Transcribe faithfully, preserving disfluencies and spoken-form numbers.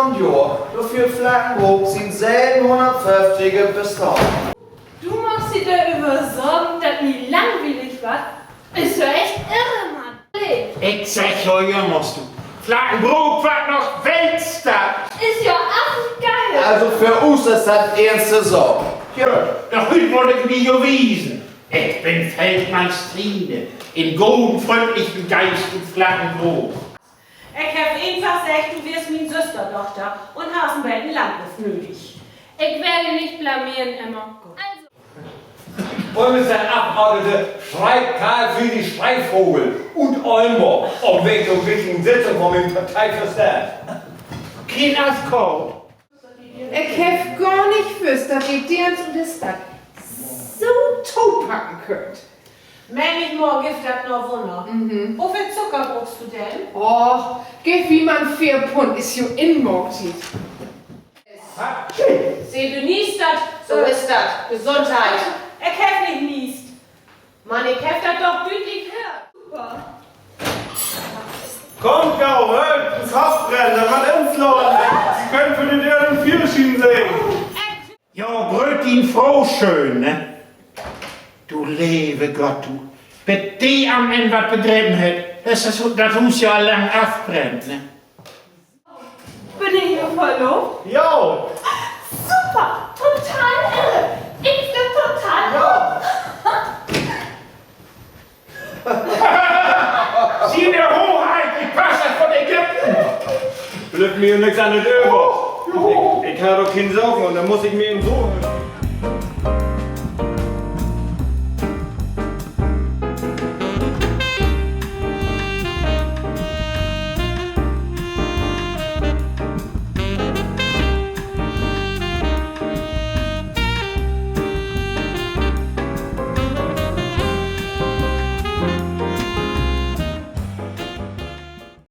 Un jo, dor fiert Flackenbrook sien sövenhunnertföfftigste Geburtstag. Du maakst di dor över Sorgen, dat mi langwielig warrt? Is ja echt irre, Mann. Ik segg jo jümmers, du, Flackenbrook warrt noch Weltstadt. Is ja affengeil. Also för us is dat en eernste Saak. Jo, doch hüüt mutt ik mi jo wiesen. Ik bün Feldmanns Trine, en goden, fründlichen Geist ut Flackenbrook. Ik heff eenfach seggt, du weerst mien Süsterdochter un harrst en beten Landluft nödig. Ik will di nich blameren, Emma. Also, Bundestagsaffordnete Schreihkarl Friedrich Schreihvogel ut Ollnborg, op Weg to en wichtige Sitzung von mien Partei. Verstahn? Keen Afkau. Ik heff gor nich wüsst, dat de Deerns ut de Stadt so topacken köönt. Männichmal gifft dat noch Wunner. Woveel Zucker bruukst du denn? Och, geev mi man veer Pund, is jo Inmaaktiet. Seh, du niest dat. So is dat. Gesundheit. Ik heff nich niest. Mann, ik heff dat doch düütlich höört. Super. Kummt gau, helpt, en Kopp brennen, dat warrt inslaten. Se köönt vör de Döör den Führerschien sehn. Jo, grööt dien Fro schöön, ne? Du leve Gott, du. Bit de an'n Enn wat begrepen hett, is dat, dat Huus ja al lang afbrennt, ne? Bün ik nu verlooft? Jo. Super, total irre. Ik finn total, jo. Siene Hoheit, de Pascha von Ägypten. Blifft mi jo nix anners över. Ik, ik harr doch keen Socken un denn muss ik mi en so